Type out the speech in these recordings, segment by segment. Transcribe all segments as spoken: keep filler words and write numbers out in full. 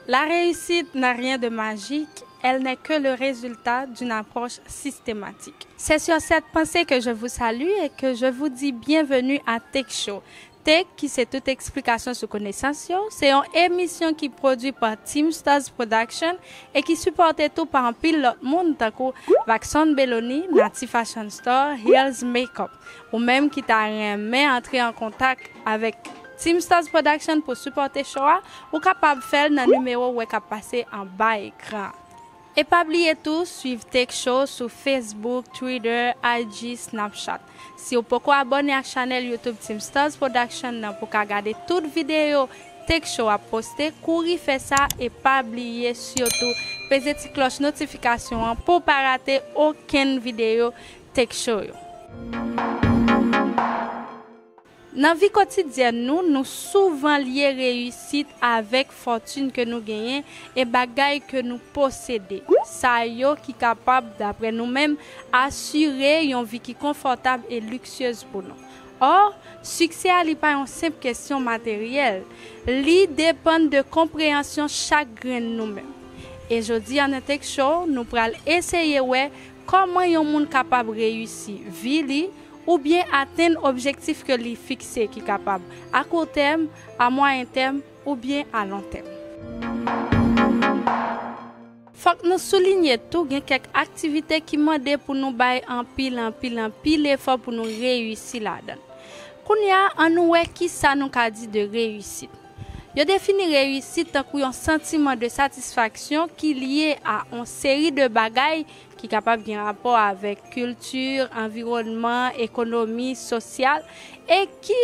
La réussite n'a rien de magique, elle n'est que le résultat d'une approche systématique. C'est sur cette pensée que je vous salue et que je vous dis bienvenue à Tech Show. Tech, ki se tout eksplikasyon sou konesans yo, se yon emisyon ki pwodui pa Team Stars Production e ki sipòte tou pa anpil lòt moun tankou Vaxon Beloni, Nati Fashion Store, Hills Makeup. Ou menm ki ta renmen antre an kontak avèk Team Stars Production pou sipòte show a, ou kapab fè l nan nimewo w wè k ap pase anba ekran an. E pa bliye tou, swiv Tech Show sou Facebook, Twitter, I G, Snapchat. Si w poko abòne ak chanèl YouTube Team Stars Production nan pou ka gade tout videyo Tech Show ap poste, kouri fè sa e pa bliye sitou peze ti klòch notifikasyon an pou w pa rate okenn videyo Tech Show yo. Nan vi kotidyèn nou, nou souvan lye reyisit avèk fòtin ke nou genyen e bagay ke nou posede. Sa yo ki kapab, daprè nou menm, asire yon vi ki konfòtab e liksyez pou nou. Ò, siksè a li pa yon senp kesyon materyèl. Li depann de konpreyansyon chak grenn nou menm. E jodi a nan Tech Show, nou pral eseye wè kòman yon moun kapab reyisi vi li, oubyen atenn objektif ke li fikse ki kapab a kou tèm, a mwayen tèm, oubyen a lon tèm. Fòk nou soulinye tou, gen kèk aktivite ki mande pou nou bay anpil, anpil, anpil efò pou nou reyisi ladan l. Kounye a, ann nou wè kisa nou ka di de reyisit. Yo defini reyisit tankou yon santiman de satisfaksyon ki lye a yon seri de bagay ki kapab gen rapò avèk kilti, anviwònman, ekonomi, sosyal, e ki,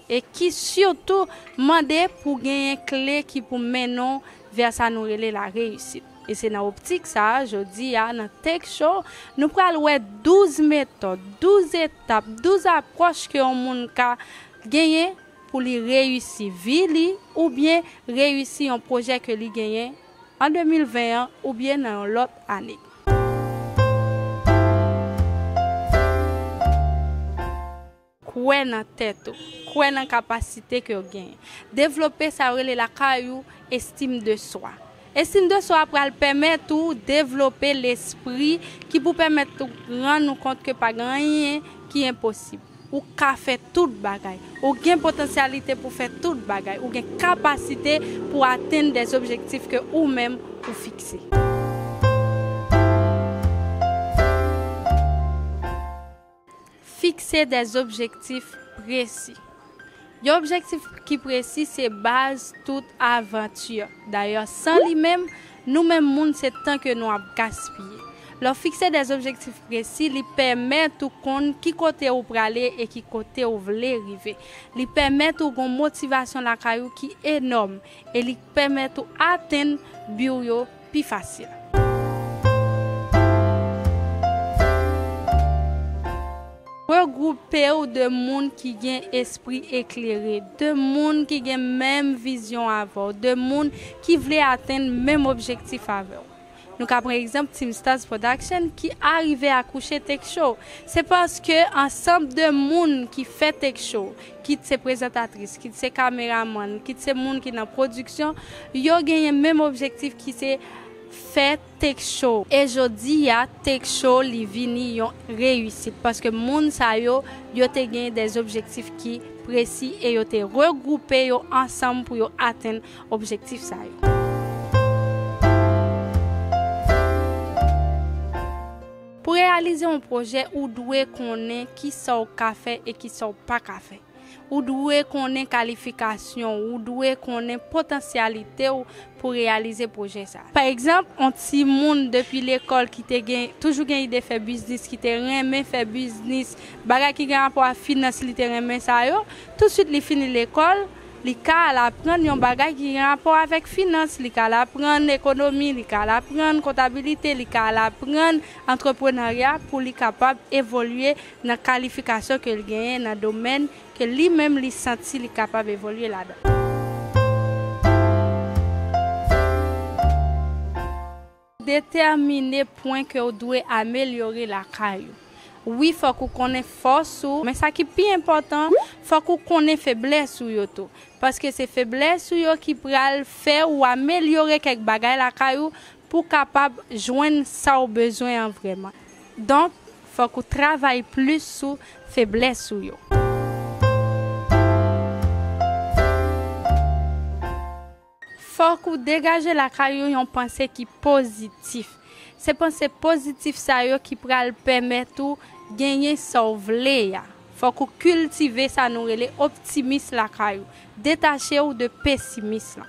e ki sitou mande pou genyen kle ki pou mennen w vè sa nou rele la reyisit. E se nan optik sa a, jodi a, nan Tech Show, nou pral wè douz metòd, douz etap, douz apwòch ke yon moun ka genyen pou li reyisi vi li oubyen reyisi yon pwojè ke li genyen an de mil ven an oubyen nan yon lòt ane. Kwè nan tèt ou, kwè nan kapasite ke w genyen. Devlope sa yo rele lakay ou estim de swa. Estim de swa pral pèmèt ou devlope lespri ki pou pèmèt ou rann ou kont ke pa gen anyen ki enposib. Ou ka fè tout bagay. Ou gen potansyalite pou fè tout bagay. Ou gen kapasite pou atenn de objektif ke ou menm ou fikse. Fikse de objektif presi. Yon objektif ki presi se baz tout avanti. Dayè, san li menm, nou menm moun, se tan ke nou ap gaspiye. Lè w fikse de objektif presi, li pèmèt ou konn ki kote ou prale e ki kote ou vle rive. Li pèmèt ou gon motivasyon lakay ou ki enòm e li pèmèt ou atenn bi w yo pi fasil. Regwoupe w de moun ki gen espri eklere, de moun ki gen menm vizyon avè w, de moun ki vle atenn menm objektif avè w. Nou ka pran egzanp Team Stars Production ki arive akouche Tech Show. Se paske ansanm de moun ki fè Tech Show, kit se prezantatris, kit se kameramann, kit se moun ki nan pwodiksyon, yo genyen menm objektif ki se fè Tech Show. E jodi a, Tech Show li vini yon reyisit paske moun sa yo, yo te gen de objektif ki presi e yo te regwoupe yo ansanm pou yo atenn objektif sa yo. Pou reyalize yon pwojè, ou dwe konnen kisa w ka fè e kisa w pa ka fè. Ou dwe konnen kalifikasyon w, ou dwe konnen potansyalite w pou reyalize pwojè sa. Pa egzanp, yon timoun depi lekòl ki te gen, toujou gen ide fè biznis, ki te renmen fè biznis, bagay ki gen rapò a finans, li te renmen sa yo. Tousuit li fini lekòl, li ka al aprann yon bagay ki gen rapò avèk finans, li ka al aprann ekonomi, li ka al aprann kontabilite, li ka al aprann antreprenarya pou li kapab evolye nan kalifikasyon ke l genyen nan domèn ke li menm li santi li kapab evolye ladan. Detèmine pwen ke w dwe amelyore lakay ou. Wi, fòk ou konnen fòs ou, men sa ki pi enpòtan, fòk ou konnen feblès ou yo tou. Paske se feblès ou yo ki pral fè ou amelyore kèk bagay lakay ou pou w kapab jwenn sa w bezwen an vrèman. Donk, fòk ou travay plis sou feblès ou yo. Fòk ou degaje lakay ou yon panse ki pozitif. Se panse pozitif sa yo ki pral pèmèt ou genyen sa w vle a. Fòk ou kiltive sa nou rele optimis lakay ou. Detache w de pesimis lan.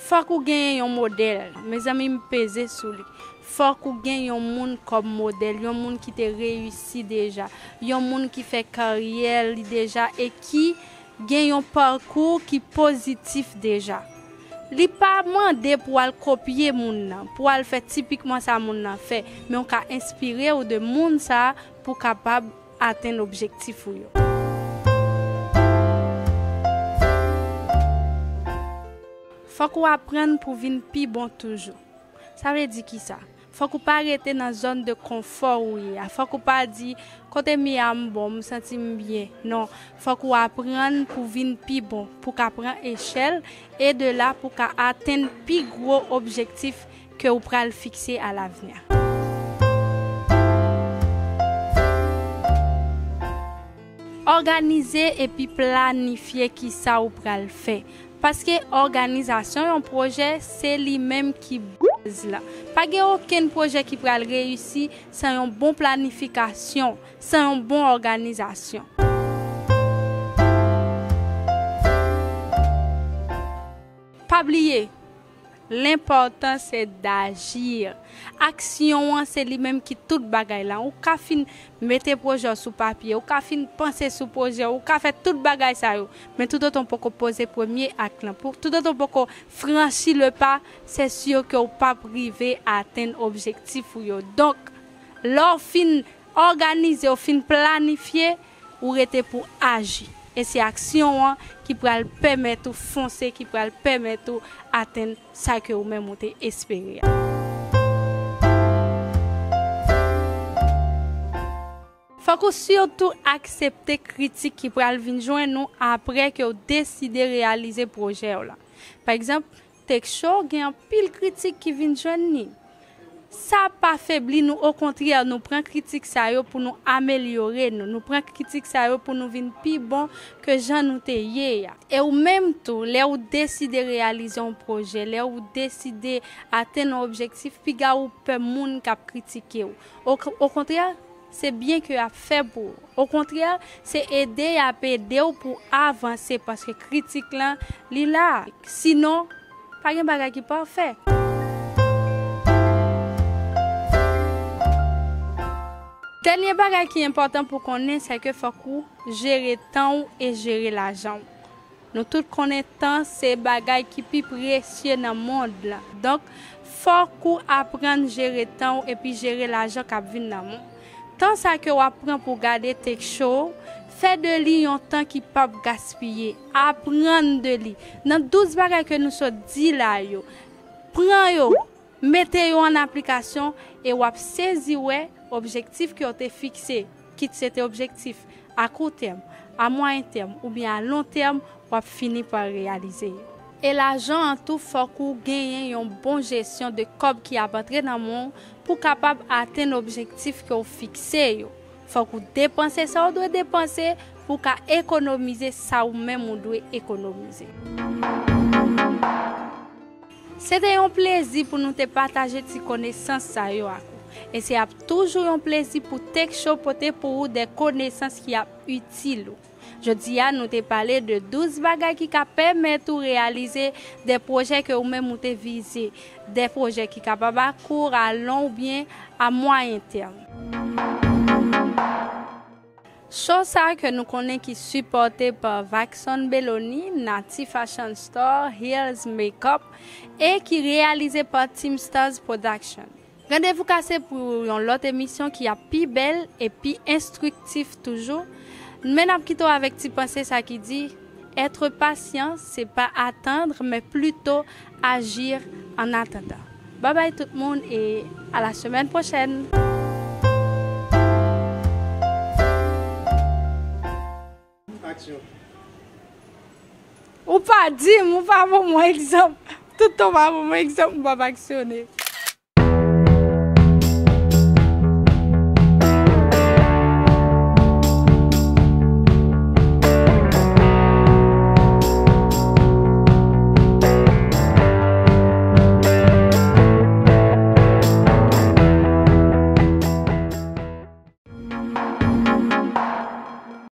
Fòk ou genyen yon modèl. Mezanmi, m peze sou li. Fòk ou gen yon moun kòm modèl, yon moun ki te reyisi deja, yon moun ki fè karyè li deja e ki gen yon pakou ki pozitif deja. Li pa mande pou w al kopye moun nan, pou w al fè tipikman sa moun nan fè, men w ka enspire w de moun sa a pou w kapab atenn objektif ou yo. Fòk ou aprann pou vin pi bon toujou. Sa vle di kisa? Fòk ou pa rete nan zòn de konfò ou ye a. Fòk ou pa di, "Kote m ye a, m bon, m santi m byen." Non, fòk ou aprann pou vin pi bon, pou ka pran echèl, e de la pou ka atenn pi gwo objektif ke ou pral fikse alavni. Òganize epi planifye kisa ou pral fè. Paske òganizasyon yon pwojè, se li menm ki baz la. Pa gen okenn pwojè ki pral reyisi san yon bon planifikasyon, san yon bon òganizasyon. Pa bliye, l'important c'est d'agir. Aksyon an, se li menm ki tout bagay la. Ou ka fin mete pwojè w sou papye, ou ka fin panse sou pwojè, ou ka fè tout bagay sa yo, men toutotan w poko poze premye ak lan, pou, toutotan w poko franchi le pa, se si ke w p ap rive atenn objektif ou yo. Donk, lè w fin òganize, w fin planifye, ou rete pou aji. E se aksyon an ki pral pèmèt ou fonse, ki pral pèmèt ou atenn sa ke ou menm ou te espere a. Fòk ou sitou aksepte kritik ki pral vin jwenn ou apre ke w deside reyalize pwojè w la. Pa egzanp, Tech Show gen anpil kritik ki vin jwenn li. Sa pa febli nou, okontrè, nou pran kritik sa yo pou nou amelyore nou, nou pran kritik sa yo pou nou vin pi bon ke jan nou te ye a. E ou menm tou, lè ou deside reyalize yon pwojè, lè ou deside atenn yon objektif, piga ou pè moun k ap kritike w. O, okontrè, se byen ke y ap fè pou ou. Okontrè, se ede y ap ede w pou avanse, paske kritik lan, li la. Sinon, pa gen bagay ki pafè. Dènye bagay ki enpòtan pou konnen, se ke fòk ou jere tan w e jere lajan w. Nou tout konnen tan se bagay ki pi presye nan mond lan. Donk, fòk ou aprann jere tan w epi jere lajan k ap vin nan men w. Tan sa ke w ap pran pou gade Tech Show, fè de li yon tan ki p ap gaspiye. Aprann de li. Nan douz bagay ke nou sot di la yo, pran yo, mete yo an aplikasyon e w ap sezi wè objektif ke w te fikse, kit se te objektif a kou tèm, a mwayen tèm oubyen a lon tèm, w ap fini pa reyalize yo. E lajan an tou, fòk ou genyen yon bon jesyon de kòb ki ap antre nan men w pou w kapab atenn objektif ke w fikse yo. Fòk ou depanse sa w dwe depanse pou w ka ekonomize sa ou menm ou dwe ekonomize. Se te yon plezi pou nou te pataje ti konesans sa yo ak ou. E se ap toujou yon plezi pou Tech Show pote pou ou de konesans ki ap itil ou. Jodi a, nou te pale de douz bagay ki ka pèmèt ou reyalize de pwojè ke ou menm ou te vize, de pwojè ki kapab a kou, a lon oubyen a mwayen tèm. Show sa ke nou konnen ki sipòte pa Vaxon Beloni, Nati Fashion Store, Hills Makeup e ki reyalize pa Team Stars Production. Randevou kase pou yon lòt emisyon ki ap pi bèl e pi enstriktif toujou. Men n ap kite w avèk ti panse sa ki di, être patient, c'est pas attendre, mais plutôt agir en attendant. Babay tout moun e a la semèn pwochèn. Aksyon. Ou pa di m, ou pa ban mwen egzanp. Tout tan w pa ban mwen egzanp, m p ap aksyone.